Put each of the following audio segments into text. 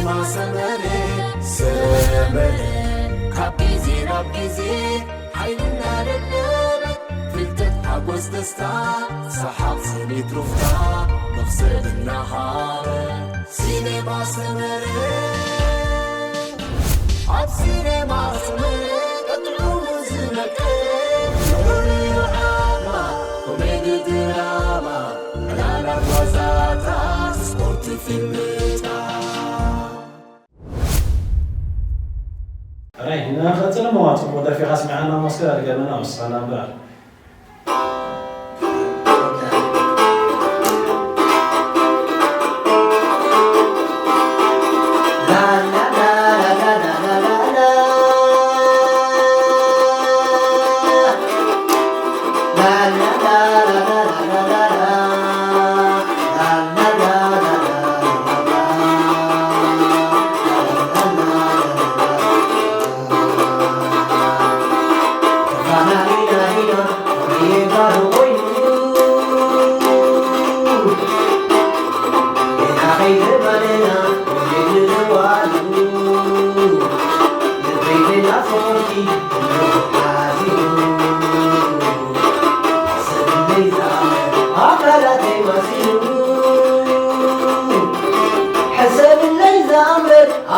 ሰመረ ሰመረ ካብ ግዜ ናብ ግዜ ሓይልና ደለበ ፍልጠት ሓጎስ ደስታ ሰሓቕ ስኒት ሩፍታ መኽሰብ እናሃበ ሲኔማ ሰመረ ኣብ ሲኔማ ሰመረ ቀጥዑ ዝነቀ ፍሉይ ዓማ ኮሜዲ ድራማ ዕላላት ዋዛታት ስፖርት ፊልምታት ሕራይ ንቐጽል እሞ ጽቡቕ ደርፊኻ ስሚዓና መስገን ኣድገመና ወሳና እምበር።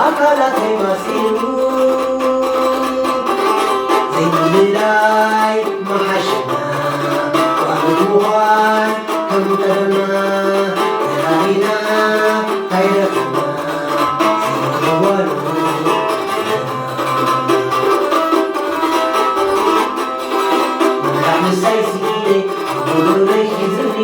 ኣካላተይ ማሲሉ ዘይምልላይ መሓሸና ጓል ምዃን ከም ቀደምና ተራኢና ካይረኸብና ዘይምልዋሉ ምብላዕ ምሳይ ስኢነ ኣእምሮይ ሒዙኒ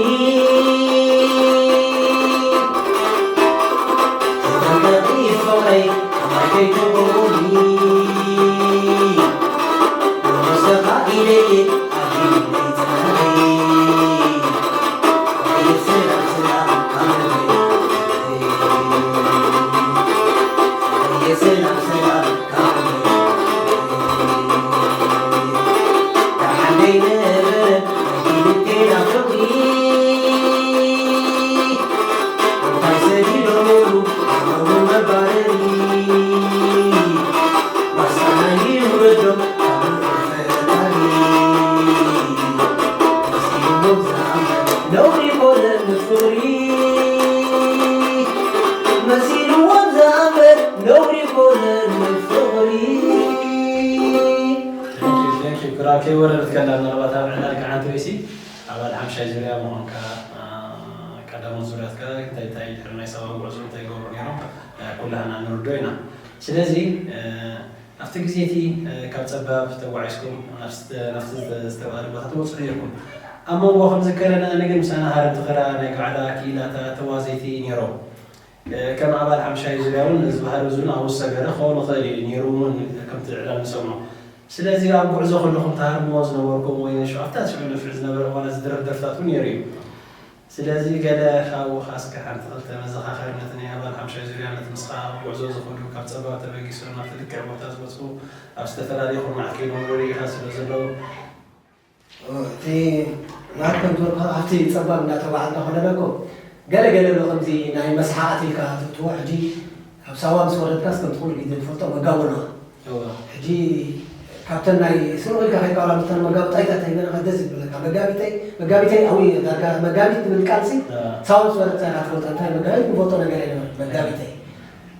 ነውሪ ኮነን ፍቕሪ መሲልዎም ዝኣምር ነውሪ ኮነን ፍቕሪ። Thank you, thank you። ክራ ከይወረደት ከላ ምናልባት ኣብ ዕላል ክዓንተ ወይሲ ኣባል ሓምሻይ ዙርያ ምዃንካ፣ አ፣ ቀዳሞት ዙርያትካ እንታይ እንታይ ድሕሪ ናይ ሰብኣዊ ጉዕዞ እንታይ ይገብሩ ነይሮም፣ አ፣ ኩላህና ንርዶ ኢና። ስለዚ፣ አ፣ ኣብቲ ግዜ እቲ፣ እ፣ ካብ ጸባብ ተጓዒዝኩም ናብቲ፣ ናብቲ ዝተ-፣ ዝተባህለ ቦታ ትበጽሑ ነይርኩም። ኣብ መንጎ ከም ዝከረና ኣነ ግን ምሳና ሃረምቲ ክራ ናይ ጋዕዳ ክኢላታት ተዋዘይቲ ነይሮም። እ፣ ከም ኣባል ሓምሻይ ዙርያ እውን እዚ ባህሪ እዚ እውን ኣብ ውሰገረ ክኸውን ይኽእል እዩ ነይሩ እውን ከምቲ ዕላል ንሰምዖ። ስለዚ ኣብ ጉዕዞ ከለኹም ትሃርምዎ ዝነበርኩም ወይ ሽዑ ኣብታ ሽዑ ነፍዕ ዝነበረ እዋናት ዝድረፍ ደርፍታት እውን ነይሩ እዩ። ስለዚ ገለ ካብኡ ኸኣ እስከ ሓንቲ ክልተ መዘኻኸሪ ነቲ ናይ ኣባል ሓምሻይ ዙርያ ነቲ ንስኻ ኣብ ጉዕዞ ዝኸዱ ካብ ጸባብ ተበጊሶም ናብቲ ልክዕ ቦታ ዝበጽሑ ኣብ ዝተፈላለየ ኩርናዓት ከይዶም ርኢኻ ስለ ዘለዉ። እቲ ማለት ከም ዝበልኩኻ ኣብቲ ጸባብ እንዳተጓዓዝና ከለና እኮ ገለ ገለ ኣሎ ከምዚ ናይ መስሓቓት ኢልካ ትእትዎ ሕጂ ኣብ ሳዋ ምስ ወረድካስ ከምቲ ኩሉ ግዜ ንፈልጦ መጋቢ ኣለኻ። እወ። ሕጂ ካብተን ናይ ስሩቕ ኢልካ ከይቃወላ ምተን መጋቢ ጣይታ እንታይ ይበለካ ደስ ይብለካ። መጋቢተይ፣ መጋቢተይ ኣዊ ዳርጋ መጋቢት ትብል ቃልሲ አ። ሳዋ ምስ ወረድካ ኢኻ ትፈልጦ። እንታይ መጋቢት ንፈልጦ ነገር ኣይነበረን። መጋቢተይ።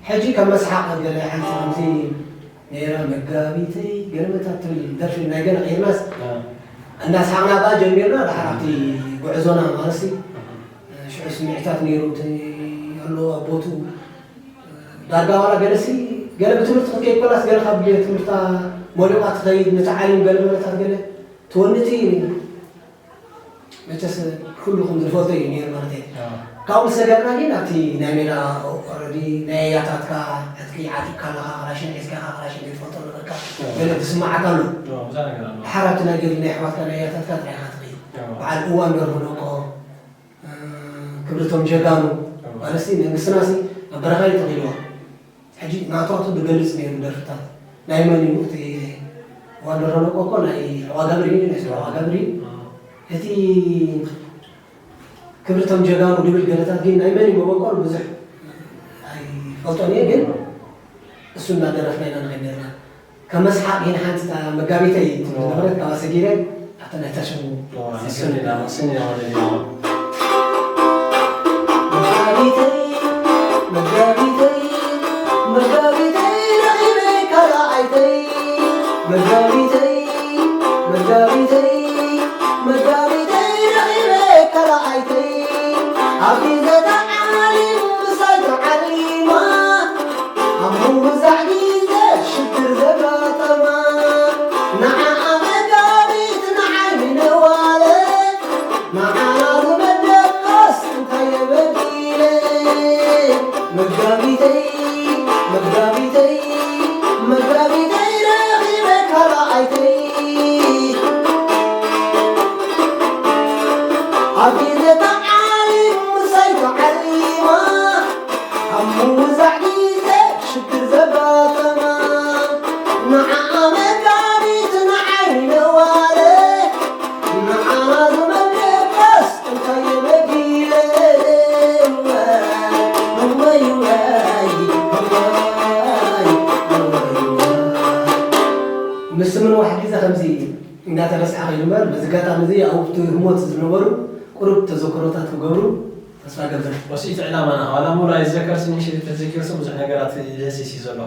ሕጂ ከም መስሓቕ ገለ ሓንቲ ከምዚ ነይራ መጋቢተይ ገለ መታ ትብል ደርፊ ናይ ገለ ቀይርናስ አ። እንዳስሓቕና ብኣ ጀሚርና ደሓር ኣብቲ ጉዕዞና ማለትሲ ሽዑ ስምዒታት ነይሩ እቲ ኣሎ ኣብ ቦትኡ ዳርጋ ዋላ ገለሲ ገለ ብትምህርቲ ክትከይድ ኮላስ ገለ ካብ ትምህርታ ሞሊቓ ትኸይድ ነቲ ዓሊም ገለ መለታት ገለ ትወንቲ እዩ ነይሩ። መቸስ ኩሉ ከም ዝፈልጦ እዩ ነይሩ ማለት እዩ። ኣዎ። ካብኡ ምስ ሰገርና ግን ኣብቲ ናይ ሜዳ ኦረዲ ናይ ኣያታትካ ዕጥቂ ዓጢቕካ ኣለኻ፣ ክላሽን ሒዝካ ኢኻ፣ ክላሽን ዘይትፈልጦ ነበርካ። ኣዎ። ገለ ዝስምዓካ ኣሎ። ኣዎ፣ ብዙሕ ነገር ኣሎ። ድሓር ኣብቲ ናይ ገድሊ ናይ ኣሕዋትካ ናይ ኣያታትካ ጥራይ ኢኻ ትኸይድ። ኣዎ። በዓል እዋን ገርሁ ደቆ ክብርቶም ጀጋኑ እዎ። ማለትሲ መንግስትናሲ ኣብ በረኻ እዩ ተኺልዎ። ሕጂ ናቱ ኣቱ ዝገልጽ ነይሩ ደርፍታት ናይ መን እዩ እቲ ዋንደሮ ነቆ እኮ ናይ ዕዋጋብር እዩ ናይ ስራ ዕዋጋብር እዩ። እዎ። እቲ ክብርቶም ጀጋኑ ድብል ገለታት ግን ናይ መን እዩ መበቆል ብዙሕ ኣይ ፈልጦ እየ ግን እሱ እናደረፍና ኢና ንኸይድ ነርና። ካብ መስሓቕ ይህን ሓንቲ እታ መጋቢተይ ትብል ነበረት፣ ካብኣ ሰጊረ ኣብታ ናይ ታሽሙ ንስን ኢና ንስን ኢና ወለድና። መጋቢተይ፣ መጋቢተይ፣ መጋቢተይ ረኺበ ካልኣይተይ። መጋቢተይ፣ መጋቢተይ፣ መጋቢተይ ረኺበ ካልኣይተይ። ኣብ ግዜ ተዓሊም ምሳይ ተዓሊማ። ኣብ ምውዛዕ ግዜ ሽግር ዘጋጠማ። ንዓኣ መጋቢት ንዓይ ምንዋለ። ንዓና ዝመደብ ፋስ እንታይ የበዲለ? መጋቢተይ፣ መጋቢተይ፣ መጋቢተይ ረኺበ ካልኣይተይ። ኣብ ግዜ ተዓሊም ምሳይ ተዓሊማ። ኣብ ምውዛዕ ግዜ ሽግር ዘጋጠማ። ንዓኣ መጋቢት ንዓይ ነዋለ። ንዓና ዝመደባስ እንታይ የመጊለ? እዋይ፣ እዋይ፣ እዋይ፣ እዋይ፣ እዋይ። ምስ ምንዋሕ ግዜ ከምዚ እንዳተረስሓ ከይዱ እምበር፣ በዚ ኣጋጣሚ እዚ ኣብኡ እቲ ህሞት ዝነበሩ ቁሩብ ተዘክሮታት ክገብሩ ተስፋ ገብር። ወስኢት ዕላማና፣ ዋላ ሙሉ ኣይዘከርስ፣ ንእሽተይ ተዘኪርስ ብዙሕ ነገራት ይደስስ እዩ ዘሎ።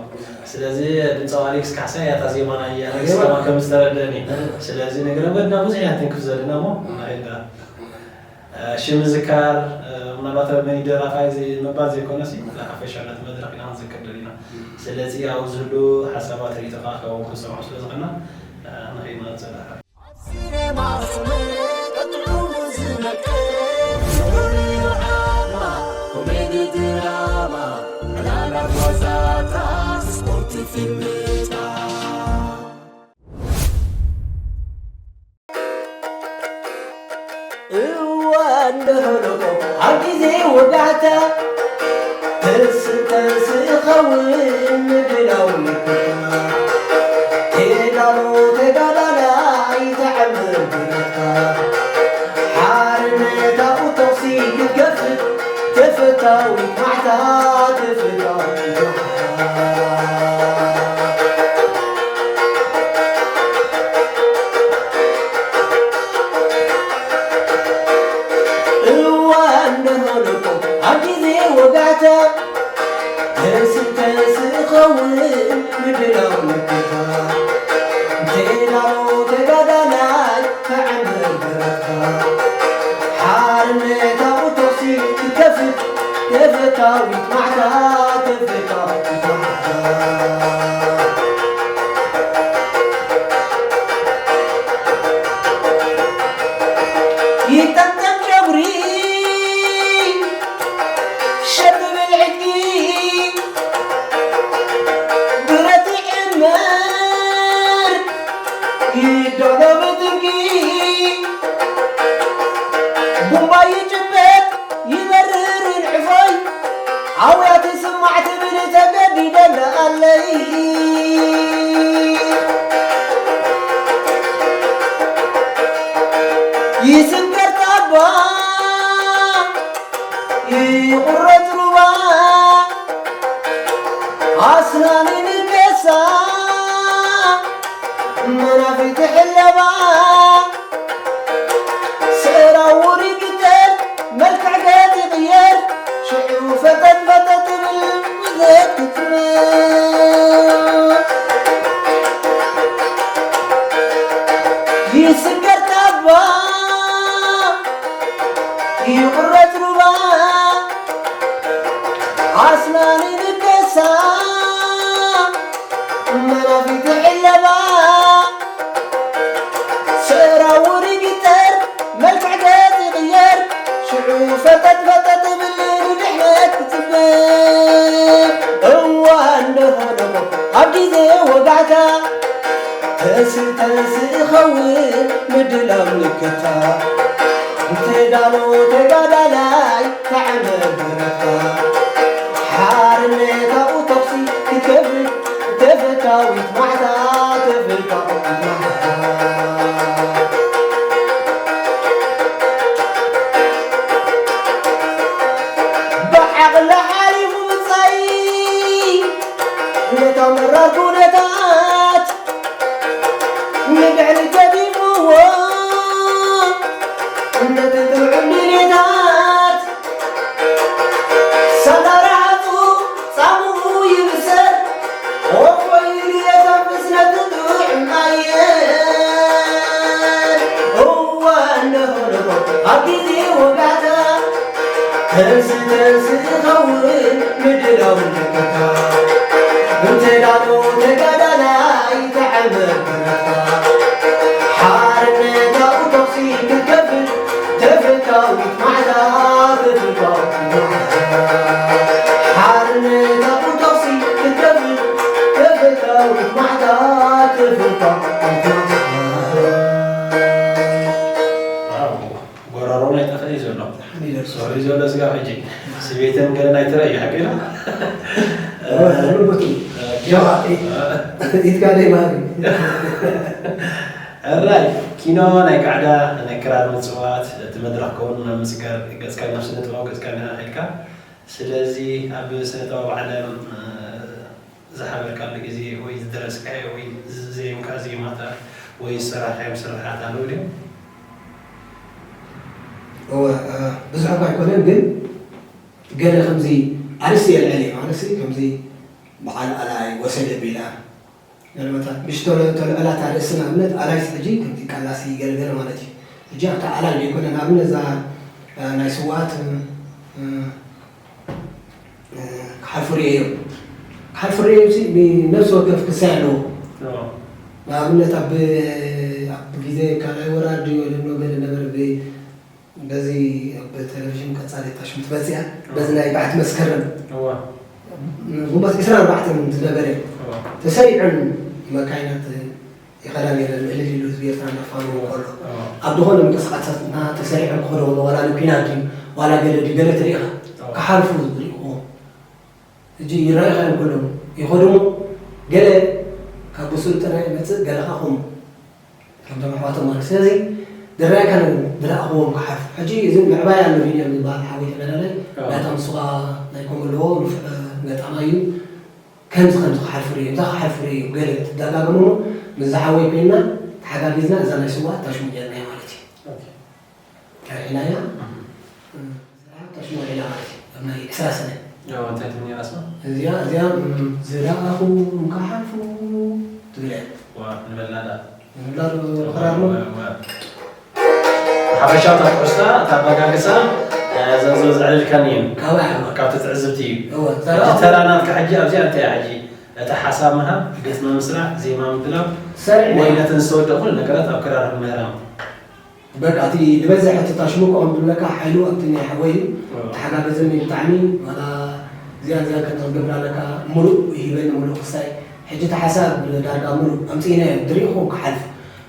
ስለዚ ድምፃዊ ኣሌክስ ካሕሳይ እያ እታ ዜማና እያ፣ ኣሌክስ ዜማ። ከማ ከም ዝተረደእኒ። እ። ስለዚ ነገር ወድና ብዙሕ ኢና ትንክፍ ዘለና እሞ፣ እ። ኣይዳ። እ፣ ሽም ምዝካር፣ እ፣ ምናልባት መን እዩ ደራፋይ ዘይ-፣ ምባል ዘይኮነሲ፣ እዛ ሓፈሻ ነቲ መድረኽ ኢና ክንዝክር ደሊና። እ። ስለዚ ኣብዚ ህሉ ሓሳባት ርኢቶኻ ከ-፣ ክንሰምዖ ስለ ዝኾንና፣ እ፣ ንኸይድ ንቐጽል። ኣብ ሲኔማ ሰመረ ቀጥዑ ዝመቀ፣ ዝኽሪ ዓማ፣ ኮሜዲ ድራማ፣ ዕላላት ዋዛታት፣ ስፖርት ፊልምታት። እዋን ደሆለቆ ኣብ ግዜ ወጋሕታ፣ ተስ-፣ ተስ-፣ ኸውን ምድላው ምክርና። ቴዳሎ ተጋዳላይ ተዐምር ብረታ። ሓርነታዊ ተኹሲ ክትገፍእ ተፈታዊት ማዕታ፣ ተፈታዊት ማዕታ። እዋን ደሆለቆ ኣብ ግዜ ወጋሕታ፣ ተስ-፣ ተስ-፣ ኸውን ምድላው ምክታ። ቴዳሎ ተጋዳላይ ተዐምር ብረታ። ሓርነታዊ ተኹሲ ክትከፍት ተፈታዊት ማዕታ፣ ተፈታዊት ማዕታ። ይጠምጠም ጨጉሪ ሸብ ብልዕጊ ብረት ይዕመር ይዳሎ ብትርጊ ቡምባ ይጭበጥ ይበርር ንዕፎይ ኣውያት ስማዕ ትብል ተገዲደለ ኣለይ። ይስገር ጣባ ይቑረጽ ሩባ ኣስናን ንከሳ መናፊት ሕለባ ስዕራው ውሪ ግተር መልክዕ ገጽ ይቕየር ሽዑ ፈጠጥ ፈጠጥ ትብል ውዘት ክትብል ይስገር ጣባ ይቑረጽ ሩባ ኣስናን ንከሳ መናፊት ሕለባ ስዕራው ውሪ ግተር መልክዕ ገጽ ይቕየር ሽዑ ፈጠጥ ፈጠጥ ትብል ንድሕነት ትጽበ እዋን ደሆለሞ ኣብ ግዜ ወጋሕታ ተስ-፣ ተስ-፣ እኸውን ምድላው ንከታ። እንተዳሎ ተጋዳላይ ተዐመ ብረታ። ሓርነታዊ ተኹሲ ክትከፍት ተፈታዊት ማዕታ፣ ተፈታዊት ማዕታ። ብዓቕሊ ሓሊፉ ምጻይ ጥዑም ድሌታት ሳላራቱ ጻምኡ ይብሰል፣ ወፎይሉ የተንፍስ ነቲ ጥዑም ኣየር። እወ፣ እንሆ፣ እንሆ፣ ኣብ ግዜ ወጋሕታ ተንስ፣ ተንስ ክኸውን ምድላው ንግታ። እንተ ዳሎ ተጋዳላይ ተዓመር በረታ። ሓርነታዊ ተኹሲ ክትከፍት ተፈታዊት ማዕዳ፣ ተፈታዊት ማዕዳ። ሓርነታዊ ተኹሲ ክትከፍት ተፈታዊት ማዕዳ፣ ተፈታዊት ማዕዳ። ብራቮ። ጎረሮም ኣይጠፍአን እዩ ዘሎ። ሓሚደር ሶሪ ዘሎ ስጋ ሕጂ ስቤተን ገለን ኣይትረእዩ ሓቂና። እወ፣ ርቡቲ። ኦኬ። ሸዋጢ። ኢትካ ደይ ባህሪ። ሕራይ ኪኖ ናይ ጋዕዳ ናይ ክራር ምጽዋት እቲ መድረኽ ከውን ናብ ምስጋር ገጽካ ናብ ስነ ጥበብ ገጽካ ኸድካ። ስለዚ ኣብ ስነ ጥበብ ዓለም ዝሓበርካሉ ግዜ ወይ ዝደረስካዮ ወይ ዝዘየምካ ዜማታት ወይ ዝሰራሕካዮም ስርሓት ኣለዉ ድዮም? እወ፣ እ፣ ብዙሕ እኳ ኣይኮነን፣ ግን ገለ ከምዚ ኣርእስቲ የልዕል እየ። ማለት ሲ፣ ከምዚ በዓል ኣላይ፣ ወሰደ ቢላ፣ ገለመታት፣ ምሽ ተለ-፣ ተልዕላት ኣርእስቲ፣ ንኣብነት፣ ኣላይስ ሕጂ ከምዚ ቃላሲ ገለገለ ማለት እዩ። ሕጂ ኣብታ ኣላይ ዘይኮነን፣ ኣብነት፣ እዛ፣ እ፣ ናይ ስዋት፣ እ፣ እ፣ ክሓልፉ ርእዮም። ክሓልፉ ርእዮም ሲ፣ ንነፍሲ ወከፍ ክሳይ ኣለዎ። እዎ። ንኣብነት፣ ኣብ፣ ኣብ ግዜ ካልኣይ ወራር ድዩ፣ ወይ ድማ ገለ ነበረ፣ ብ-፣ በዚ ኣብ ቴሌቪዥን ቀጻሊ ታሽሙ ትመጽእ እያ። እዎ። በዚ ናይ በዓቲ መስከረም። እዎ። ግንቦት ዕስራን ኣርባዕተን ዝነበረ እዎ። ተሰሪዐን መካይናት ይኸዳ ነይረን፣ እልል ኢሉ ህዝቢ ኤርትራ እናፋነዎ ከሎ። እዎ። ኣብ ዝኾነ ምንቅስቃሳትና ተሰሪዖም ክኸዱ ከለዉ፣ ዋላ ንኲናት ድዩ፣ ዋላ ገለ ድዩ፣ ገለ ተሪኢኻ እዎ። ክሓልፉ ዝሪእዎ። ሕጂ ይረኣዩ ኸዮም ኩሎም ይኸዱ እሞ፣ ገለ ካብ ብስልጠና ይመጽእ፣ ገለ ኸዓ ከምኡ። ከምቶም ኣሕዋቶም ማለት። ስለዚ ዝረኣየካ ነገር ዝረኣኽዎም ክሓልፉ። ሕጂ እዚ ምዕባይ ኣሎ ቢንያም ዝበሃል ሓወይ ተጋዳላይ፣ እዎ። ናታ ንሱ ኸዓ ናይ ኮመንዶ ንፉዕ ገጣማይ እዩ። ከምዚ ከምዚ ክሓልፉ ርእዮም፣ እዛ ክሓልፉ ርእዮም፣ ገለ ትደጋገሙ እሞ፣ ምስዚ ሓወይ ኮይንና ተሓጋጊዝና እዛ ናይ ስውኣት ታሽሙ ጌርናያ ማለት እዩ። ኦኬ። ርኢናያ፣ እህ። እዛ ታሽሙ ርኢና ማለት እዩ። ኣብ ናይ ዕስራ ሰነ። ያው እንታይ ትብል ነይራ ስማ? እዚኣ፣ እዚኣ፣ እም፣ ዝረኣኹም ክሓልፉ ትብል እያ። ዋ፣ ንበላ ዳ። ንብላ ዶ ክራር ነው? ዋ፣ ዋ። ሓበሻ እታ ትሕዝታ፣ እታ ኣበጋግሳ፣ እ፣ ዘንዘው ዘዕልልካኒ እዩ። ካባይ ሓባ። ካብቲ ትዕዝብቲ እዩ። እወ፣ ሕጂ ተራ ናትካ ሕጂ ኣብዚኣ እንታይ እያ ሕጂ? እታ ሓሳብ ምሃብ፣ ግጥሚ ምስራሕ፣ ዜማ ምድላው፣ ሰሪዕና። ወይ ነተን ዝተወደቑ ነገራት ኣብ ክራር ምህራም። በቃ፣ እቲ ዝበዝሕ እቲ ታሽሙ ከምኡ ዝብለካ ሓይሉ ኣብቲ ናይ ሓወይ እዩ። እወ። ተሓጋገዘኒ ብጣዕሚ፣ ዋላ እዚኣ፣ እዚኣ ከም ዝገብራ ኣለካ፣ ምሉእ ይሂበኒ፣ ምሉእ ክሳይ። ሕጂ እቲ ሓሳብ ዳርጋ ምሉእ ኣምጺእናዮ፣ ድሪእኹም ክሓልፍ።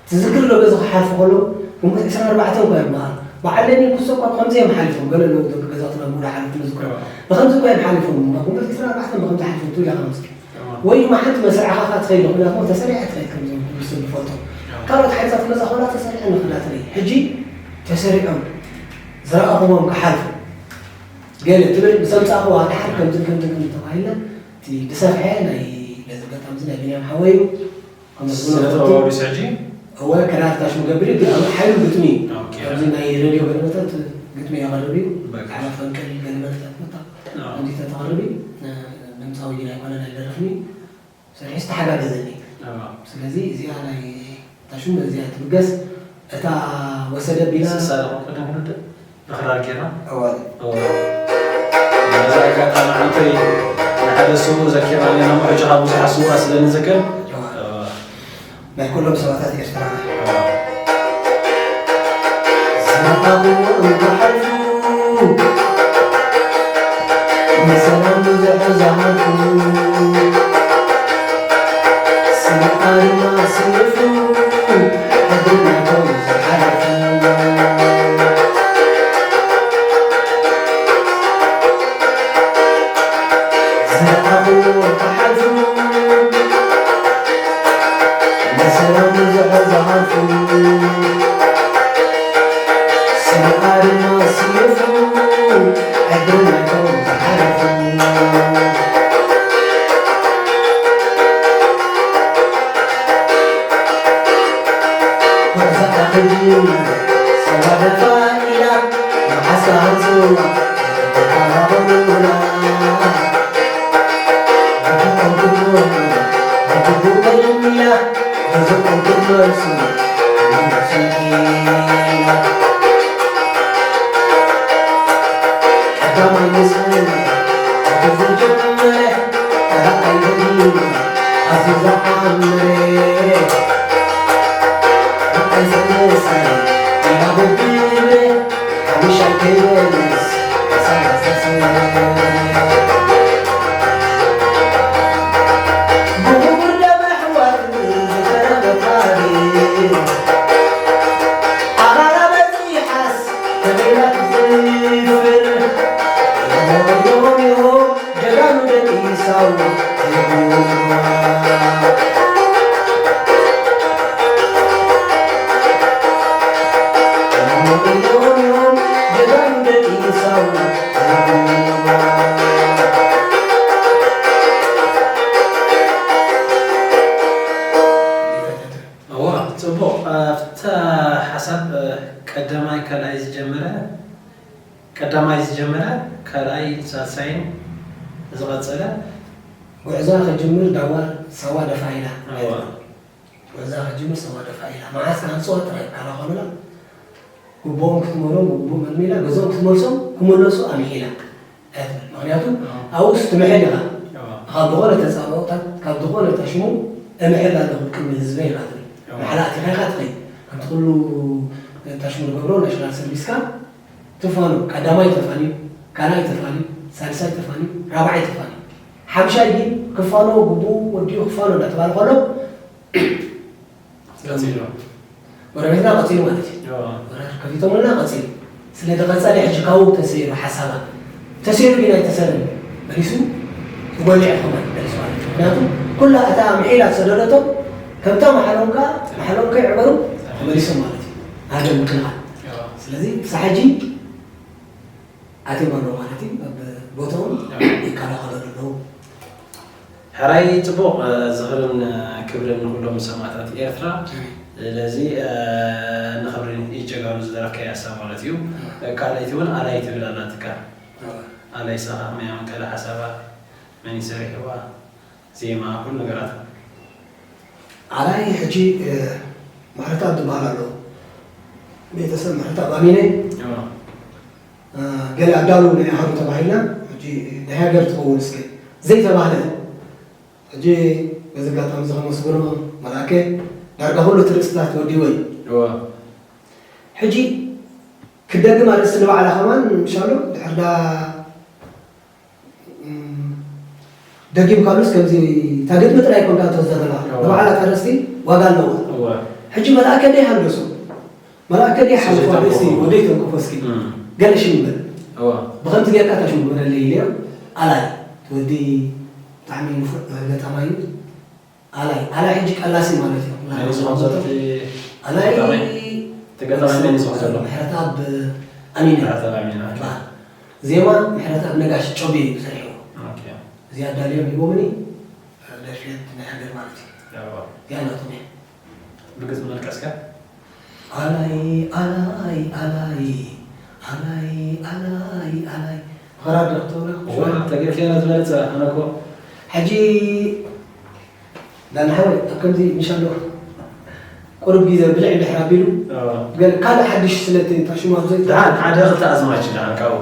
ትዝክር ዶ በዚ ክሓልፉ ከለዉ፣ ግንቦት ዕስራን ኣርባዕተን እኮ እዮም በዓል። በዓል ለኒን ኩሶ እኳ ብኸምዚ እዮም ሓሊፎም። ገለ ኣለዉ ደቂ ገዛውትና ብሙሉ ሓሊፎም ዝዝክሮ። ብኸምዚ እኮ እዮም ሓሊፎም። እሞ ግንቦት ዕስራን ኣርባዕተን ብኸምዚ ሓሊፎም ትብል ኢኻ ምስኪ። ኣዎ። ወይ ድማ ሓንቲ መስርዕኻ ኸኣ ትኸይድ፣ ምኽንያቱ ተሰሪዐ ትኸይድ ከም ዝብል ኩሉ ሰብ ዝፈልጦ። ኣዎ። ካልኦት ሓይልታት ክመጻ ከለዋ ተሰሪዐ ንኽዳ ትርኢ። ሕጂ ተሰሪዖም ዝረኣኹዎም ክሓልፉ ገለ ትብል ምስ ኣምጻእኽዋ ደሓር ከምዚ ከምዚ ከምዚ ተባሂልና እቲ ዝሰፍሐ ናይ በዚ ኣጋጣሚ እዚ ናይ ቢንያም ሓወይ እዩ። ከምኡ ስነ ጥበባዊ ድዩ ሕጂ? እወ፣ ክራር ታሽሙ ገብር እዩ፣ ግን ኣብ ሓይሉ ግጥሚ እዩ። ኦኬ። ኣብዚ ናይ ሬድዮ ገለመታት ግጥሚ የቕርብ እዩ። በቃ። ብዛዕባ ፈንቅል ገለመታት መታ ኣዎ። ከምዚ ተተቕርቢ፣ እ፣ ድምፃዊ ግን ኣይኮነን ኣይደርፍን እዩ። ሰሪሑ ዝተሓጋገዘኒ። ኣዎ። ስለዚ እዚኣ ናይ ታሽሙ እዚኣ ትብገስ። እታ ወሰደ ቢላ ስሳ ኣለኹም ቅድም ክንውድእ? ብኽራር ጌርና? እወ። እወ። በዚ ኣጋጣሚ ዓንተይ ንሓደ ስዉእ ዘኪርና ኣለና እሞ፣ ሕጂ ካብ ብዙሓት ስዉኣት ስለ ንዝክር፣ እወ። እወ። ናይ ኩሎም ሰማእታት ኤርትራ። እወ። ዝረኣኹዎም ክሓልፉ፣ ንሰላም ብዙሕ ዝሃልፉ፣ ስንዓ ድማ ስይፉ፣ ሕድሪ ናይቶም ዝሓለፉ። ዝረኣኹዎ ክሓልፉ፣ ንሰላም ብዙሕ ዝሃልፉ፣ ስንዓ ድማ ስይፉ፣ ዕድል ናይቶም ዝሓለፉ። ጉዕዞ ኣኽሊል ሰዋደፋ ኢላ እዋ፣ ጽቡቕ። ኣብታ ሓሳብ፣ እ፣ ቀዳማይ ካልኣይ ዝጀመረ፣ ቀዳማይ ዝጀመረ፣ ካልኣይ ሳልሳይን ዝቐጸለ። ጉዕዞ ከጅምር ዳዋ ሳዋ ደፋ ኢላ። እዋ። ጉዕዞ ከጅምር ሳዋ ደፋ ኢላ። መዓስ ካንጽዋ ጥራይ ካላ ኮኑላ። ግቡኦም ክትመሎም ግቡእ መልሚላ፣ ገዞም ክትመልሶም ክመለሱ ኣምሒላ። ኣይትብል። ምኽንያቱ ኣዎ። ኣብኡስ ትምሕል ኢኻ። ኣዎ። ካብ ዝኾነ ተጻብኦታት፣ ካብ ዝኾነ ታሽሙ እምሕል ኣለኹ ቅድሚ ህዝበይ ኢኻ ትብል። ኣዎ። ማሕላ ኣቲኻ ኢኻ ትኸይድ። ከምቲ ኩሉ ታሽሙ ዝገብሮ ናሽናል ሰርቪስካ ትፋኖ፣ ቀዳማይ ተፋንዩ፣ ካልኣይ ተፋንዩ፣ ሳልሳይ ተፋንዩ፣ ራብዓይ ተፋንዩ። ሓምሻይ ግን ክፋኖ ግቡኡ ወዲኡ ክፋኖ እንዳተባለ ከሎ ቀጺሉ። ጎረቤትና ቀጺሉ ማለት እዩ። ኣዎ። ወራር ከፊቶምልና ቀጺሉ። ስለ ተቐጸለ ሕጂ ካብኡ ተሰይሩ ሓሳባት። ተሰይሩ ግን ኣይተሰርን። መሊሱ ተጎሊዑ ከማን መሊሱ ማለት እዩ። ምክንያቱ ኩላ እታ ምሒላ ዝሰደደቶ ከምታ ማሕሎም ከኣ፣ ማሕሎም ከይዕበሩ ተመሊሶም ማለት እዩ። ሃገር ምክልኻል። ኣዎ። ስለዚ ክሳብ ሕጂ ኣትዮም ኣለዉ ማለት እዩ። ኣብ ቦታኦም ኣዎ። ይከላኸለሉ ኣለዉ። ሕራይ ጽቡቕ፣ እ፣ ዝኽርን፣ እ፣ ክብርን ንኹሎም ሰማእታት ኤርትራ። ኣሜን። ስለዚ፣ እ፣ ንኽብሪ ጀጋኑ ዝደረፍካዮ ሓሳብ ማለት እዩ። ኣዎ። ካልኣይቲ እውን ኣላይ ትብል ኣላትካ። ኣዎ። ኣላይ ሳኻ ከመይ ኣመቀለ ሓሳባ? መን እዩ ሰሪሕዋ? ዜማ፣ ኩሉ ነገራታ። ኣላይ ሕጂ፣ እ፣ ምሕረተኣብ ዝበሃል ኣሎ። ቤተሰብ ምሕረተኣብ ኣሚነ። ኣዎ። እ፣ ገለ ኣዳሉ ናይ ኣሃዱ ተባሂልና፣ ሕጂ ናይ ሃገር ትኸውን እስከ ዘይተባህለ። ሕጂ በዚ ኣጋጣሚ እዚ ከመስግኖ መልኣከ ዳርጋ ኩሉ እቲ ርእስታት ወዲዎ እዩ። እወ። ሕጂ ክደግም ኣርእስቲ ንባዕላ ከማን ምሻሎ ድሕር ዳ፣ እም፣ ደጊምካሉስ ከምዚ እታ ግጥሚ ጥራይ ኮንካ ትወስዳ ዘለኻ። እወ። ንባዕላ እታ ኣርእስቲ ዋጋ ኣለዋ። እወ። ሕጂ መልኣከ ደይ ሃንደሶ። መልኣከ ድየ ሓለፋ ርእሲ ወደይ ተንከፎ እስኪ እም። ገለ ሽም በል። እዋ። ብኸምዚ ጌርካ እታ ሽም ግበረለይ ኢለዮ። ኣላይ፣ እቲ ወዲ ብጣዕሚ ንፉዕ ገጣማይ እዩ። ኣላይ፣ ኣላይ ሕጂ ቀላሲ ማለት እዩ። ናይ ንስኻ ዘሎ እቲ ኣላይ ገጣማይ? እቲ ገጣማይ ናይ ንስኻ ዘሎ? ምሕረተኣብ ኣሚነ። ምሕረተኣብ ኣሚነ፣ ኦኬ። ይበሃል። ዜማ ምሕረተኣብ ነጋሽ ጮቤ እዩ ሰሪሕዎ። ኦኬ። እዚኣ ኣዳልዮም ሂቦምኒ፣ ደርፊ ናይ ሃገር ማለት እዩ። እዋ። እዚኣ ናቶም እያ። ብግጥሚ መልቀስካ? ኣላይ፣ ኣላይ፣ ኣላይ፣ ኣላይ፣ ኣላይ፣ ኣላይ። ኸራር ዶ ክትብሎ? እዋ፣ ተገርክያ ዶ ትመርጽ? ኣነ እኮ ሕጂ ዳና ሓወይ፣ ኣብ ከምዚ ምሻሎ ቁሩብ ግዜ ብልዕ እንድሕር ኣቢሉ፣ ኣዎ። ገለ ካልእ ሓድሽ ስለ እቲ ታሽሙ ኣብ ዘይ- ደሓን ሓደ ክልተ ኣዝማች ደሓን ካብኡ።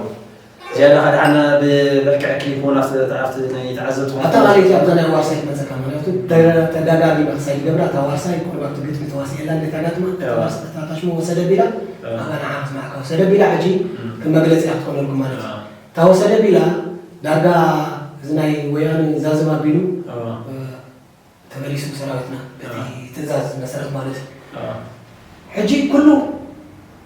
ዝያዳ ከኣ ደሓን ብመልክዕ ክሊፕ እውን ኣብቲ፣ ኣብቲ ናይ ተዓዘብቲ ኣታ ማለት ኣብዛ ናይ ዋርሳይ ትመጸካ፣ ምኽንያቱ ተ-፣ ተደጋጊማ ክሳይ ትገብራ፣ እታ ዋርሳይ ቁሩብ ኣብቲ ግጥሚ ተዋሲኤላ፣ እንዴት ኣጋጥማ፣ እታ እዎ። ዋርሳይ፣ እታ ታሽሙ ወሰደ ቢላ፣ እዎ። ኣብኣ ንዓ ክስማዕካ ወሰደ ቢላ፣ ሕጂ እም። ከም መግለጺ እያ ክትኾነልኩም ማለት እዩ። እዎ። እታ ወሰደ ቢላ፣ ዳርጋ እዚ ናይ ወያነ ዛዝም ኣቢሉ፣ እዎ። እ፣ ተመሊሱ ሰራዊትና፣ በቲ ኣዎ። ትእዛዝ መሰረት ማለት እዩ። ኣዎ። ሕጂ ኩሉ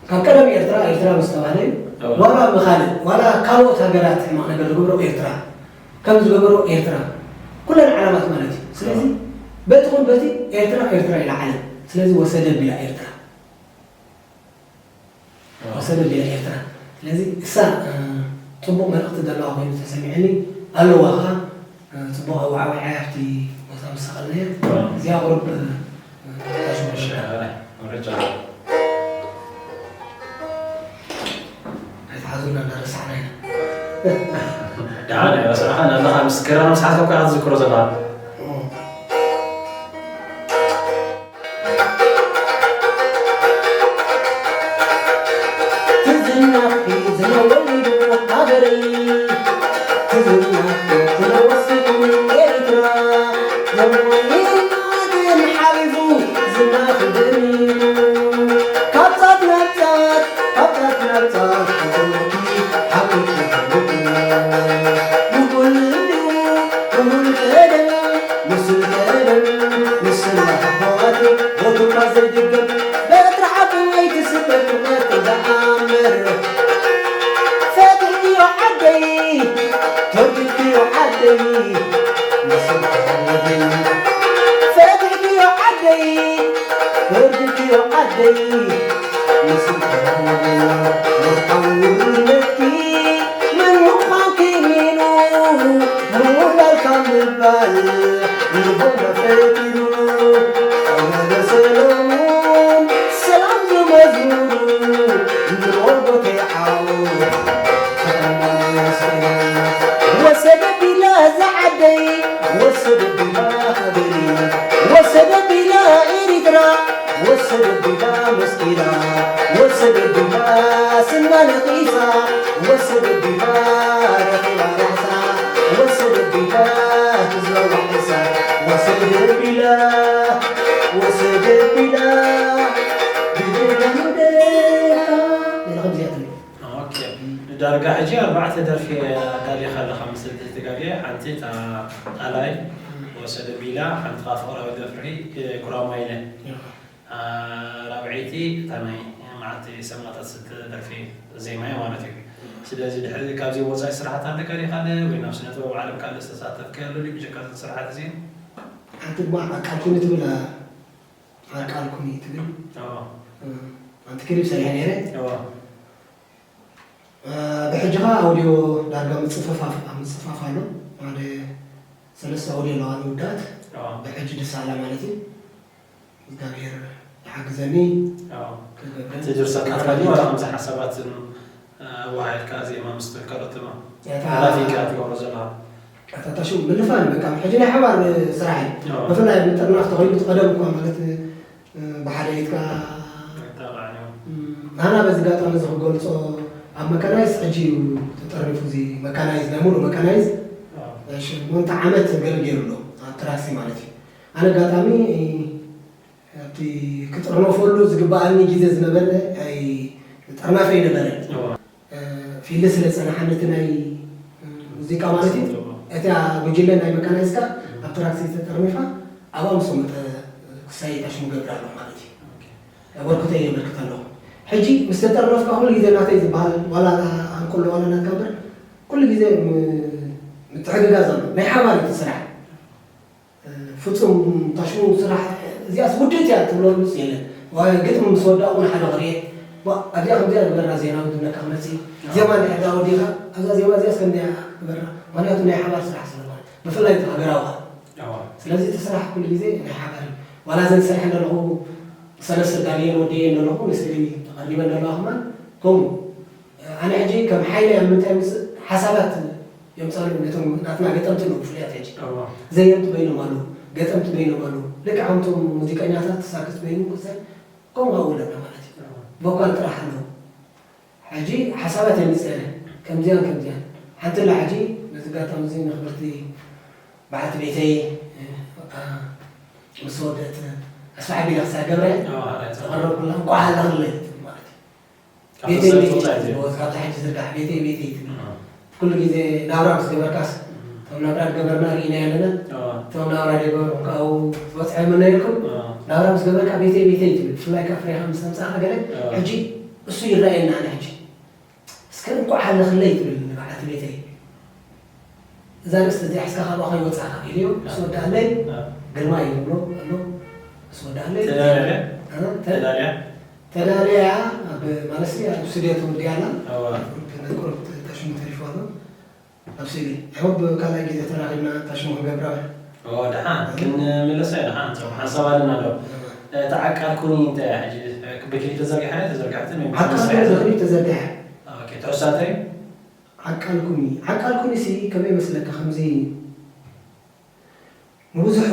ካብ ቀደም ኤርትራ፣ ኤርትራ ምስ ተባህለ እዩ። ኣዎ። ዋላ ብኻልእ፣ ዋላ ካልኦት ሃገራት ሕማቕ ነገር ዝገብሮ ኤርትራ፣ ከም ዝገበሮ ኤርትራ፣ ኩለን ዓለማት ማለት እዩ። ስለዚ፣ ኣዎ። በቲ ኹን በቲ ኤርትራ፣ ኤርትራ ኢላ ዓለም። ስለዚ ወሰደ ቢላ ኤርትራ። ኣዎ። ወሰደ ቢላ ኤርትራ። ስለዚ እሳ፣ እ፣ ጽቡቕ መልእኽቲ ዘለዋ ኮይኑ ተሰሚዑኒ። ኣለዋ ኸኣ፣ እ፣ ጽቡቕ ኣወዓዊዓ ኣብቲ ቦታ ምስ ሰቐልናዮ። ኣዎ። እዚኣ ቁሩብ፣ እ፣ ታሽሙ እሺ፣ ነበር። ኣራይ፣ ወረጃ። ኣይትሓዙና እንዳረሳዕና ኢና። ደሓን ኣይረሳዕኻን ኣለኻ፣ ምስ ገራሚ ሰዓት እኮ ኢኻ ትዝክሮ ዘለኻ። እ። ዝነወሊዱ ሃገረይ ክዝናፍ ክነወስን ኤርትራ ዘሞይና ግን ሓሊፉ ዝናፍ ደሚኑ ካብ ጫፍ ናብ ጫፍ ካብ ጫፍ ናብ ጫፍ ተዘርጊሑ ሓቁ ተዘርጊሑ ንኹሉ እሙን ቀደም ምስል ቀደም ምስል ኣሕዋቱ ቦቱካ ዘይድገም በትሪ ሓቁ ኣይትስበር ክመት ዝኣምር ፈትሕክዮ ዓደይ ተርዲድክዮ ዓደይ ምስል ቀደም ፈትሕክዮ ዓደይ ተርዲድክዮ ዓደይ ምስል ቀደም ወርቃዊ ውርነትኪ መን ምዃንኪ ሚኑ ምውላልካ ምባል ልቦና ፈጢሩ ኣወደ ሰሎሞን ሰላም ዝመዝሙሩ ንሞጎተይ ዓው ተቐመሰ ወሰደ ቢላ ዝዓደይ ወሰደ ቢላ ሃገሪ ወሰደ ቢላ ኤሪትራ ወሰደ ቢላ መስኪና ወሰደ ቢላ ስና ነቒሳ ወሰደ ቢላ ረኺባ ራሕሳ ወሰደ ቢላ ህዝባ ዋሕሳ ወሰደ ቢላ ወሰደ ቢላ ብደም ደምካ ኢላ ከምዚኣ ትብል። ኦኬ። ዳርጋ ሕጂ ኣርባዕተ ደርፊ ኣዳሊኻ ኣለኻ፣ ምስልቲ ትጋጌ ሓንቲ እታ ጣላይ ወሰደ ቢላ፣ ሓንቲ ኸዓ ፍቕራዊ ደፍሪ ጉራማይለ። ራብዐይቲ እታ ናይ መዓልቲ ሰማእታት ዝትደርፊ ዜማ እያ ማለት እዩ። ስለዚ ድሕሪ ካብዚ ወፃኢ ስራሓት ኣለካ ዲኻ፣ ወይ ናብ ስነ ጥበብ ዓለም ካልእ ዝተሳተፍካዮ ኣሎ ድዩ ብጀካ እዘን ስራሓት እዚአን? ሓንቲ ድማ ዓቃልኩኒ ትብል፣ ዓቃልኩኒ ትብል። ኣዎ። ሓንቲ ክሊፕ ሰሪሐ ነይረ። ኣዎ። ብሕጂ ኸዓ ኣውዲዮ ዳርጋ ምፅፍፋፍ ኣብ ምፅፍፋፍ ኣሎ። ሓደ ሰለስተ ኣውዲዮ ኣለዋ ንውዳት። ኣዎ። ብሕጂ ድሳላ ማለት እዩ። እግዚኣብሔር ይሓግዘኒ። ኣዎ። ክገብረን እቲ ድርሰት ናትካ ድዩ ዋላ ከምዚ ሓሳባትን ኣወሃሂድካ ዜማ ምስ ካልኦት ድማ እታ ሓላፊ ኢኻ ትገብሮ ዘለኻ? እታ ታሽሙ ምልፋን በቃ ሕጂ ናይ ሓባር ስራሕ እዩ። ኣዎ። ብፍላይ ምጥርናፍ ተኾይኑ እቲ ቀደም እኳ ማለት ብሓደ ኢድካ ኣጣቕዓኒ። ናና በዚ ኣጋጣሚ እዚ ክገልጾ ኣብ መካናይዝ ሕጂ እዩ ተጠርኒፉ እዚ መካናይዝ ናይ ሙሉእ መካናይዝ ኣዎ። ሽሞንተ ዓመት ገለ ገይሩ ኣሎ ኣብ ትራክሲ ማለት እዩ። ኣነ ኣጋጣሚ ኣብቲ ክጥርነፈሉ ዝግበኣኒ ግዜ ዝነበረ ኣይ ጠርናፈ ይነበረ ኣዎ። ፊልድ ስለ ዝጸናሓኒ እቲ ናይ ሙዚቃ ማለት እዩ። እታ ጉጅለ ናይ መካናይዝካ ኣብ ትራክሲ ተጠርኒፋ ኣብኣ ምስ መጠ ክሳይ ታሽሙ ገብር ኣለኹ ማለት እዩ። ኣበርክቶ የበርክት ኣለኹ። ሕጂ ምስ ተጠርነፍካ ኩሉ ግዜ ናተይ ዝበሃል ዋላ ኣንኮሎ ዋላ ናትካ እምበር ኩሉ ግዜ ም- ምትሕግጋዝ ኣሎ። ናይ ሓባር እዩ እቲ ስራሕ። ፍጹም ታሽሙ ስራሕ እዚኣስ ውድእቲ እያ ትብሎ ንስ የለን። ዋ- ግጥሚ ምስ ወዳእኩ ንሓደ ክርኤ ዋ- ኣብዚኣ ከምዚኣ ዝበራ ዜና ውድነካ ክመጽእ እዩ። ዜማ እንድሕር ደኣ ወዲእካ ኣብዛ ዜማ እዚኣስ ከምዚኣ ዝበራ ምክንያቱ ናይ ሓባር ስራሕ ስለ ዝኾነ ብፍላይ እቲ ሃገራዊ ኣዋ። ስለዚ እቲ ስራሕ ኩሉ ግዜ ናይ ሓባር እዩ። ዋላ እዘን ዝሰርሐን ዘለኹ ሰለስተ ዳልየን ወደየን ዘለኹ ንስእሊ ተቐሪበን ዘለዋ ከማን ከምኡ ኣነ ሕጂ ከም ሓይሊ ኣብ ምንታይ ምስ ሓሳባት የምጻሉ ነቶም ናትና ገጠምቲ ኣለዉ ብፍሉያት ሕጂ ኣዋ። ዘየምቲ በይኖም ኣለዉ ገጠምቲ በይኖም ኣለዉ ልክዕ ከምቶም ሙዚቀኛታት ተሳክት በይኑ ክሳይ ከምኡ ኣብኡ ኣለና ማለት እዩ ኣዋ። ቮካል ጥራሕ ኣለዉ ሕጂ ሓሳባት የምጽእነ ከምዚያን ከምዚያን ሓንቲ ላ ሕጂ በዚ ኣጋጣሚ እዚ ንክብርቲ በዓልቲ ቤተይ እ፣ ምስ ወደት ኣስፋሕ ቢላ ክሳብ ገብረ ኣዋ፣ ኣዋ። ዘቐረብኩላ እንኳዕ ኣለኽለይ ማለት እዩ ካብ ቤተይ ተዘርግሑ ቤተይ እንታይ ትብል? ትብልዎ፣ ካብታ ሕጂ ዝርጋሕ ቤተይ ቤተይ ትብል። ኣዎ። ኩሉ ግዜ ናብራ ምስ ገበርካስ፣ ኣዎ። እቶም ናብራ ዝገበርና ርኢና ኣለና። ኣዎ። እቶም ናብራ ዘይገበርኩም ካብኡ ዝበፅሐ የመና ኢልኩም፣ ኣዎ። ናብራ ምስ ገበርካ ቤተይ ቤተይ ትብል። ብፍላይ ካብ ፍሬኻ ምስ ኣምፃእካ ገለ፣ ኣዎ። ሕጂ እሱ ይረኣየና ኣነ ሕጂ። እስከ እንኳዕ ሃለኽለይ ትብል ንበዓልቲ ቤተይ። እዛ ርእሲ እዚኣ ሒዝካ ካብኣ ከይወጻእካ ኢልዮ ምስ ወድኣለይ ኣዎ። ግርማ እዩ ዝብሎ ኣሎ። ምስ ወድኣለይ ተዳልያ? እ? ተ- ተዳልያ? ተዳልያ ኣብ ማለትሲ ኣብ ስቱድዮ ተወዲኣላ። ኣዎ። ነቲ ቁሩብ ታሽሙ ተሪፉ ኣሎ። ኣብ ስእሊ። I hope ካልኣይ ግዜ ተራኺብና ታሽሙ ክንገብራ። ኦ፣ ደሓን። ክንምለሳ ኢና፣ ደሓን። ቶም ሓንሳብ ኣለና ኣሎ። ኣዎ። እ፣ ተዓቃልኩኒ እንታይ እያ ሕጂ? እ፣ ብክሊፕ ተዘርጊሓ ድያ? ተዘርጊሓትን ወይ ዓቃልኩኒ ብመስርሕ? ብክሊፕ ተዘርጊሓ። ኦኬ፣ ትሕዝቶኣ እንታይ እዩ? ዓቃልኩኒ። ዓቃልኩኒሲ ከመይ ይመስለካ? ከምዚ ንብዙሕ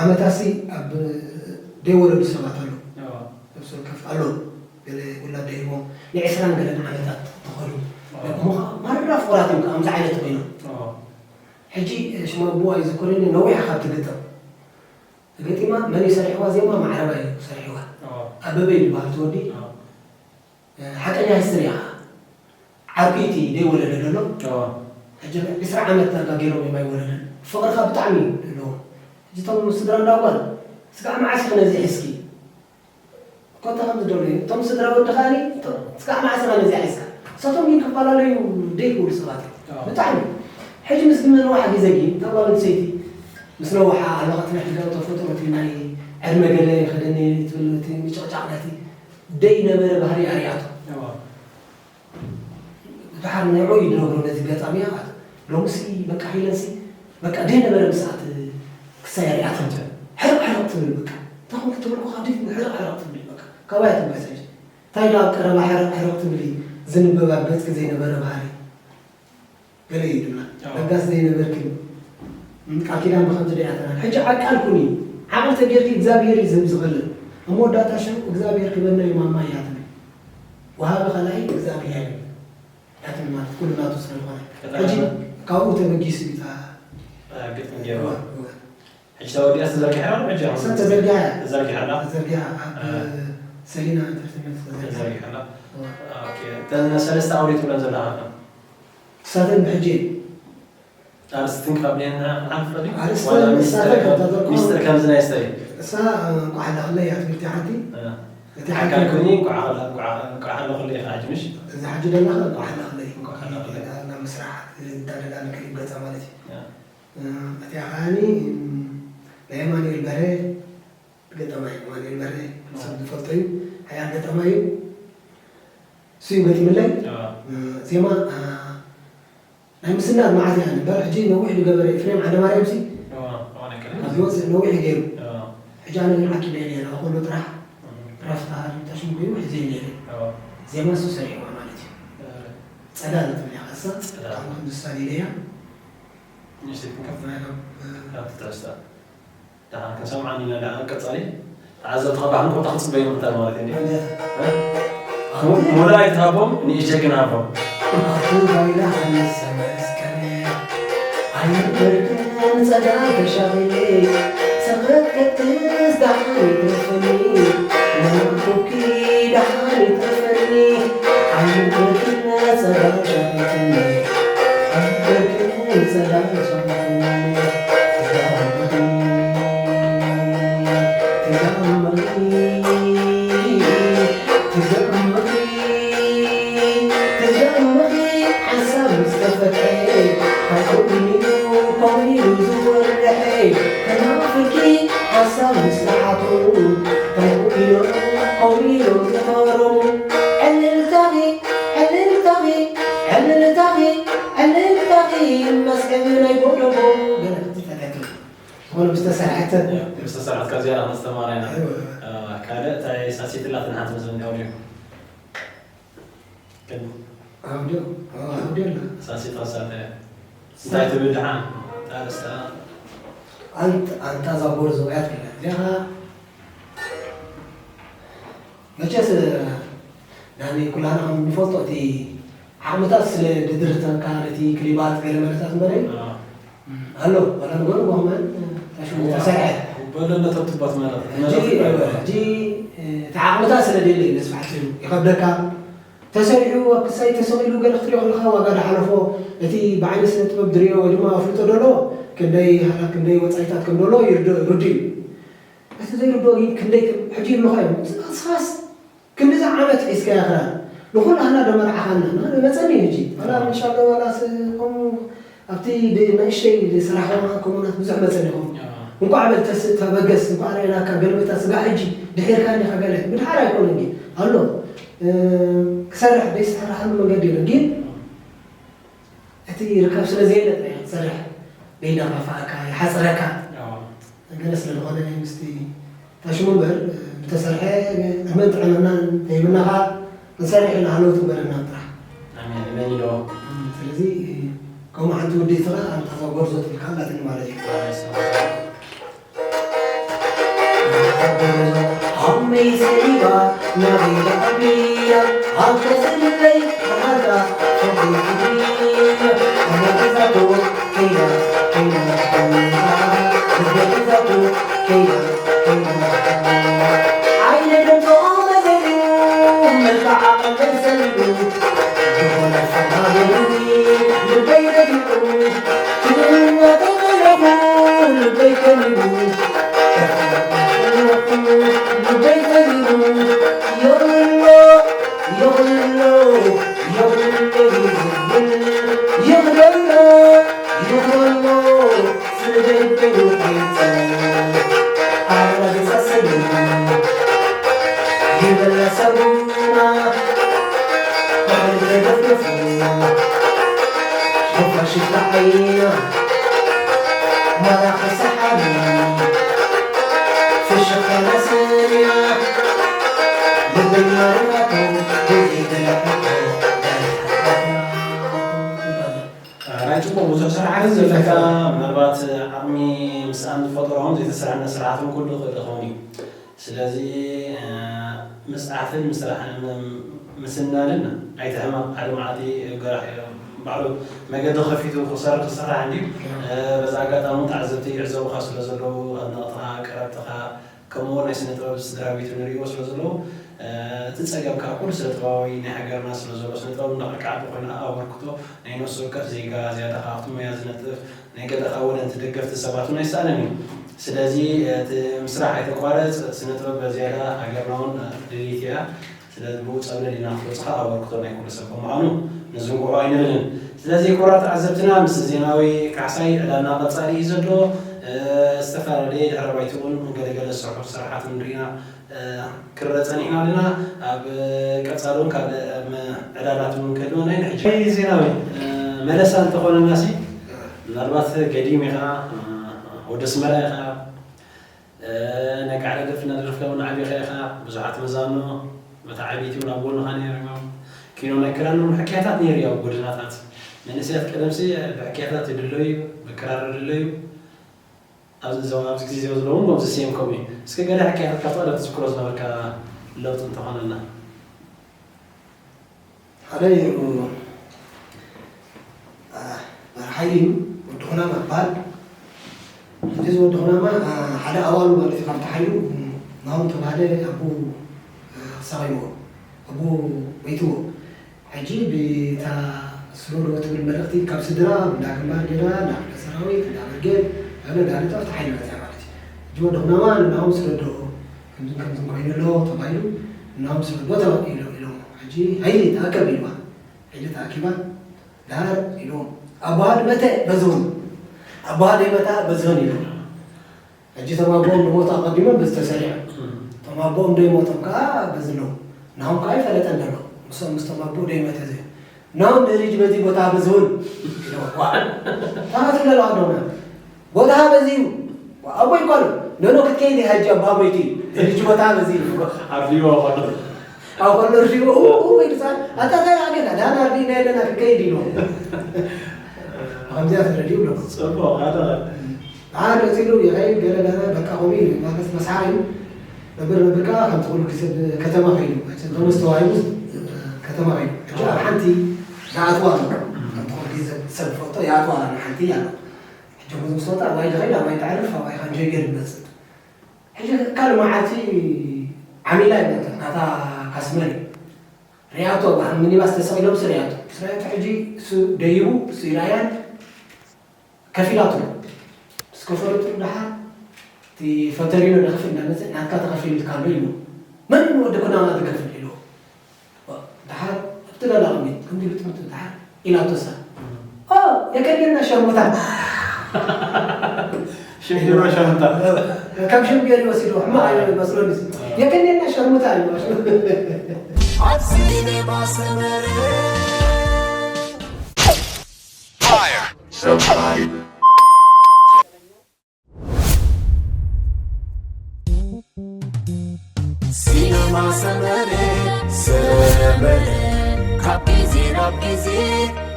ዓመታትሲ ኣብ ደይወለዱ ሰባት ኣለዉ። ኣዎ። ነብሲ ወከፍ ኣሎ። ገለ ውላድ ደይቦም ንዕስራን ገለን ዓመታት ተኾኑ። ፍቑራት እዮም ከምዚ ዓይነት ኮይኖም። ሕጂ ሽማ ኣቦዋ ይዝከረኒ፣ ነዊሕ ካብ ትግጠም ተገጢማ፣ መን እዩ ሰሪሕዋ? ዜማ ማዕረባ እዩ ሰሪሕዋ። ኣበበ እዩ ዝበሃል እቲ ወዲ። ሓቀኛ ሂስትሪ እያ። ዓርኩ እቲ ደይወለደ ዘሎ። ሕጂ ዕስራ ዓመት ዳርጋ ገይሮም እዮም ኣይወለደን። ፍቕርኻ ብጣዕሚ እዩ ኣለዎ። ሕጂ እቶም ስድራ እንዳ ጓል ስጋዕ መዓስ ኢኺ ነዚ ሒዝኪ? ኮታ ከም ዝደለዩ እቶም ስድራ ወዲ ከኣኒ ስጋዕ መዓስ ኢኻ ነዚ ሒዝካ? ንሳቶም ግን ክፈላለዩ ደይክብሉ ሰባት እዮም። ብጣዕሚ። ሕጂ ምስ ዝመንዋሓ ግዜ ግን እታ ጓል ኣንስተይቲ ምስ ነውሓ ኣለኻ ትነሕጋ ተፈጥሮ እቲ ናይ ዕድመ ገለ ይኸደኒ ትብል እቲ ምጭቕጫቕ ነቲ ደይነበረ ባህሪ ኣርያቶ። ድሓር ንዕኡ እዩ ዝነግሮ ነዚ ገጣሚ ኣት ሎምሲ በቃ ሄለንሲ በቃ ደይነበረ ምስኣት ክሳይ ኣርያቶ። ሕርቕ ሕርቕ ትብል በቃ እንታይ ኮን ክትብል ኮ ካብ ደይት ሕርቕ ሕርቕ ትብል በቃ ካባይ ትበሰጅ እንታይ ዳ ኣብ ቀረባ ሕርቕ ሕርቕ ትብል እዩ ዝንበብ ኣብ ገጽኪ ዘይነበረ ባህሪ ገለ እዩ ድማ ለጋስ ዘይነበርክን ቃል ኪዳን ብኸምዚ ደይ ኣተናል ሕጂ ዓቃል ኩኒ ዓቕሊ ተጌርኪ እግዚኣብሔር እዩ ዝህብ ዝኽእል ኣብ መወዳእታ ሽም እግዚኣብሔር ክበና እዩ ማማ እያ ትብል ወሃቢ ካልኣይ እግዚኣብሔር እዩ እያ ትብል ማለት ኩሉ ናቱ ስለ ዝኾነ ሕጂ ካብኡ ተበጊሱ እዩ እታ ግጥም ገይርዋ ሕጂ ተወዲኣ ተዘርጊሓ ዶ ሕጂ ሰብ ተዘርጊሓ እያ ተዘርጊሓ ኣላ ተዘርጊሓ ኣብ ሰሊና ኢንተርቴንመንት ተዘርጊሓ ተዘርጊሓ ኣላ እዋ። ኦኬ እተን ሰለስተ ኣውዲ ትብለን ዘለኻ እሳተን ብሕጂ እየን ኣርእስትን ካብ ድየን ንሓልፍ ዲ ኣርእስቲ ዋላ እሳተን ሚስጥር ከም- ካብታ ዘርግሖ- ሚስጥር ከምዚ ናይ ስተይ እሳ እንኳዕ ላኽለይ እያ ትምህርቲ ሓንቲ እቲ ሓንቲ ሓካል ኩኒ እንኳዕ ሓላ- እንኳዕ- እንኳዕ ሓለኹለይ ኢኻ ሕጂ ምሽ እዚ ሓጂ ደላኸ እንኳዕ ላኽለይ እንኳዕ ሓለኹለይ። ናብ ምስራሕ እንዳደላ ንክእል ገፃ ማለት እዩ እቲኣ ከዓኒ ናይ ኣማኑኤል በርሀ ገጠማ እዩ ኣማኑኤል በርሀ ሰብ ዝፈልጦ እዩ ሓያል ገጠማ እዩ እሱ እዩ ገጢምለይ ዜማ ናይ ምስናድ መዓት እያ እምበር ሕጂ ነዊሕ ዝገበረ ኤፍሬም ዓንደማርያም ሲ ኣብ ዝወፅእ ነዊሕ እዩ ገይሩ ሕጂ ኣነ ግን ዓቂበ ነይረ ከሎ ጥራሕ ራፍታ ተሽሙ ኮይኑ ሕዚ ነይረ ዜማ እሱ ሰሪሕዋ ማለት እዩ ፀዳል ትብል እያ ከሳ ብጣዕሚ ከም ዝሳሊለ እያ ንእሽተይ ክንከፍ ናይ ናብ ትሕዝታ ደሓን ክንሰምዓን ኢና ደኣ ቀጻሊ ተዓዘብቲ ካብ ባህልን ኮታ ክጽበዩ ምንታይ ማለት እዩ ሙሉእ ኣይትሃቦም ንእሽተይ ግን ሃቦም ኣቱ ባይላ ሓንሰ መስቀል ኣይነበርክን ጸጋ ተሻቒለ ሰኸት ከትስ ደሓን ይትረፈኒ ናናቶኪ ደሓን ይትረፈኒ ኣይነበርክን ጸጋ ሻቒልክኒ ኣይነበርክን ጸጋ ሻቒልክኒ ዕልልታኺ ዕልልታኺ ዕልልታኺ ዕልልታኺ መስሕብ ናይ ጎደቦ ገለ ክትፈተኪ ዝኾነ ምስ ተሰርሐተ ምስ ተሰርሐት ካብ ዝያዳ ክንስተማራ ኢና ካልእ እንታይ ሳሲት ላትን ሓንቲ መስለኒ ኣውዲዮ ኣውዲዮ ኣውዲዮ ኣላ ሳሲት ኸሳተ እንታይ ትብል ድሓን ኣርስታ ኣንታ ኣንታ እዛ ጎርዞ እያ ትብላ እዚኣ መቸስ ዳኒ ኩላና ከም እንፈልጦ እቲ ዓቕምታት ስለ ድድርተካ ነቲ ክሊባት ገለ መለታት እምበረ ኣሎ ዋላ ንገሩ ዋመን ታሽሙ ተሰርሐ በለለ ተብትባት ማለት ሕጂ ሕጂ እቲ ዓቕምታት ስለ ደለ እዩ መስፋሕቲ ይኸብደካ ተሰሪሑ ኣብ ክሳይ ተሰቒሉ ገለ ክትሪኦ ከለካ ዋጋ ድሓለፎ እቲ ብዓይኒ ስነ ጥበብ ድሪኦ ወይ ድማ ኣፍልጦ ደሎ ክንደይ ሃላ ክንደይ ወፃኢታት ከም ደሎ ይርድእ ርዱ እዩ እቲ ዘይርድኦ ግን ክንደይ ሕጂ ይብልካ እዮም ንስኻስ ክንድዚ ዓመት ሒዝካያ ክራር ንኹላህና ደመርዓኻና መፀኒ ሕጂ ዋላ ምሻሎ ዋላ ከምኡ ኣብቲ ንእሽተይ ዝሰራሕዋ ከምኡናት ብዙሕ መፀኒ ይኸውን እንኳዕ በል ተበገስ እንኳዕ ርአናካ ገለመታ ስጋ ሕጂ ድሒርካ እንዲኻ ገለ ብድሓር ኣይኮነን ግን ኣሎ ክሰርሕ ዘይሰራሕሉ መንገዲ የለን ግን እቲ ርካብ ስለ ዘየለ ክትሰርሕ ዘይዳፋፋእካ ይሓፅረካ ገለ ስለ ዝኾነ ምስቲ ታሽሙ እምበር ብተሰርሐ ዕድመን ጥዕናና ተሂብና ከዓ ክንሰርሕ ኢና ሃለውቲ በለና ጥራሕ ኣሜን እመን ኢሎ ስለዚ ከምኡ ሓንቲ ውድእቲ ከዓ ኣንታ ጎርዞ ትብል ከዓ ኣላትኒ ማለት እዩ ኣመይ ሰሪባ ናበይ ደዓቢያ ኣብ ተስለይ ተሃዳ ፈቂድኒ ሽፍታ ዓይና ማራ ክሰሓብ ፍሽኽታ ነስንያ ልበኛ ርማቶ ዘይተለቀቶ ናይ ጽቡቕ ብዙሕ ስራሓት ዘለካ ምናልባት ዓቕሚ ምስኣን ዝፈጠሮም ዘይተሰርሐና ስራሓት እውን ኩሉ ክእል ይኸውን እዩ። ስለዚ ምስዓፍን ምስራሕን ምስናልን ኣይትሕመቕ። ሓደ መዓልቲ ገራሕ ባዕሉ መገዲ ከፊቱ ክሰርሕ ክስራሕ እንድዩ። በዚ ኣጋጣሚ እውን ተዓዘብቲ ይዕዘቡኻ ስለ ዘለዉ ኣድነቕትኻ ቀረብትኻ ከምኡ ናይ ስነ ጥበብ ስድራ ቤቱ ንሪእዎ ስለ ዘለዉ እቲ ጸገም ከዓ ኩሉ ስነ ጥበባዊ ናይ ሃገርና ስለ ዘሎ ስነ ጥበብ እንዳቐልቃዕቲ ኮይና ኣበርክቶ ናይ ነፍሲ ወከፍ ዜጋ ዝያዳ ካብቲ ሞያ ዝነጥፍ ናይ ገለ ካብ ወለንቲ ደገፍቲ ሰባት እውን ኣይሰኣንን እዩ። ስለዚ እቲ ምስራሕ ኣይተቋረጽ፣ ስነ ጥበብ በዝያዳ ሃገርና እውን ድልይቲ እያ። ስለዚ ብኡ ጸብለል ኢና ክትወጽኻ ኣበርክቶ ናይ ኩሉ ሰብ ብምዃኑ ንዝንግዖ ኣይንብልን። ስለዚ ክቡራት ተዓዘብትና ምስ ዜናዊ ካሕሳይ ዕላልና ቀጻሊ እዩ ዘሎ። ዝተፈላለየ ድሕረ ባይትኡ እውን ገለገለ ዝሰርሑ ስራሓት ንሪኢና ክረጸ ንሕና ኣለና። ኣብ ቀጻሊ እውን ካልእ ዕላላት እውን ክህልወና እዩ። ሕጂ ዜናዊ መለሳ እንተኾነና ሲ ምናልባት ገዲም ኢኻ ወደ ኣስመራ ኢኻ ናይ ጋዕለ ደርፊ እናደረፍካ እውን ዓቢኻ ኢኻ። ብዙሓት መዛኖ መተዓብይቲ እውን ኣብ ጎንኻ ነይሮም እዮም። ኪኖ ናይ ክራር እውን ሕክያታት ነይሩ እዩ ኣብ ጎደናታት። መንእሰያት ቀደምሲ ብሕክያታት ይድለዩ፣ ብክራር ይድለዩ። ኣብዚ ዘው ኣብዚ ግዜ ዘለዉ እውን ከምዚ ስየምኮም እዩ። እስኪ ገለ ሕክያታት ካብቲ ቀደም ትዝክሮ ዝነበርካ ለውጢ እንተኾነና። ሓደ እዩ መርሓይ እዩ ወዲ ኩናማ ይበሃል። ሕጂ እዚ ወዲ ኩናማ ሓደ ኣባሉ ማለት እዩ ካብቲ ሓይሉ ናሆም ተባህለ ኣቡ ኣሳቒምዎ ኣቡ ወይትዎ ሕጂ ብታ ስሎዶ ትብል መልእኽቲ ካብ ስድራ እንዳ ግንባር ጌራ እንዳ ክፍለ ሰራዊት እንዳ ብርጌድ ኣነ እንዳ ነጠፍቲ ሓይሊ መፅያ ማለት እዩ። ሕጂ ወዲ ኩናማ ንናሆም ስሎዶ ከምዝን ከምዝን ኮይኑ ኣሎ ተባሂሉ ናሆም ስሎዶ ተባሂሉ ኢሎም ሕጂ ሓይሊ ተኣከብ ኢልዋ ሓይሊ ተኣኪባ ዳር ኢልዎም ኣቦሃ ድመተ በዝሁን ኣቦሃ ደይመታ በዝሁን ኢሎም ሕጂ እቶም ኣቦኦም ንሞቱ ኣቐዲሞም በዚ ተሰሪዖም። እቶም ኣቦኦም ደይሞቶም ከዓ በዚ ኣለዉ። ናሆም ከዓ ይፈለጠ እንደሎ። ምስኦም ምስቶም ኣቦኡ ደይመተ እዚ። ናሆም ድሕሪ ሕጂ በዚ ቦታ በዝሁን ኢሎም። ዋ! ታማት እንደሎ ኣለዉ። ቦታ በዚ እዩ። ኣቦ ይኳሉ። ኖኖ ክትከይድ ኢኻ ሕጂ ኣቦ ኣቦይቲ እዩ። ድሕሪ ሕጂ ቦታ በዚ እዩ። ኣርዲዎ ኣቐሎ። ኣብ ከሎ ርዲኡ ኡ ኡ ኢሉ ጻ ኣታ ታይ ኣገዳ ዳና ኣርዲና የለና ክንከይድ ኢሉ። ከምዚኣ ተረዲኡ ብሎ። ጽቡቕ ኣታ። ደሓር መጺሉ ይኸይድ ገለ ገለ በቃ ከምኡ ኢሉ ማለት መስሓቕ እዩ። ነብር ነብር ከኣ ከምቲ ኩሉ ግዜ ከተማ ከይዱ መቸም ተመስ ተዋሂቡ ከተማ ከይዱ ሕጂ ኣብ ሓንቲ ዝኣትዋ ኣሎ። ከምቲ ኩሉ ግዜ ሰብ ዝፈልጦ ይኣትዋ ኣሎ ሓንቲ ኣሎ። ሕጂ ምስ ወጣ ኣባይ ዝኸይድ ኣባይ ተዕርፍ ኣባይ ካንጆይ ገይሩ ይመጽእ። ሕጂ ካልእ መዓልቲ ዓሚላ ይመጽእ ናታ ካስመር ርያቶ በሃል ሚኒባስ ተሰቒሎም ሲ ርያቶ ምስ ርያቶ ሕጂ እሱ ደይቡ እሱ ይርኣያን ከፊላቱ ምስ ከፈለቱ ደሓር እቲ ፈተሪኖ ደኽፍል እንዳመጸ ናትካ ተኸፊልካ ኣሎ ኢሉ መን ወዲ ኩናማ ዝከፍል ኢሉ ደሓር ኣብቲ ለላ ቅሚት ከምዚ ኢሉ ጥምት ደሓር ኢላቶ እሳ ኦ የከልየና ሸርሙታ ሽሕሮ ሸርሙታ ካብ ሽም ገይሩ ወሲዶ ሕማቕ እዩ መስሎኒ የከልየና ሸርሙታ እዩ ኣብ ሲኔማ ሰመረ ሲነማ ሰመረ ሰመረ ካብ ግዜ ናብ ግዜ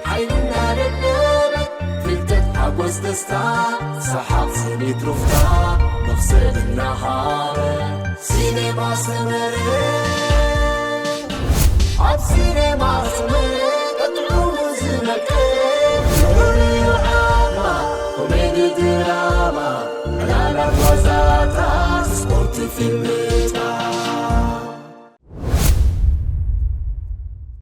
ሓይሉ እናደለበ ፍልጠት ሓጎስ ደስታ ሰሓቕ ስኒት ሩፍታ መኽሰብ እናሃበ ሲነማ ሰመረ ኣብ ሲነማ ሰመረ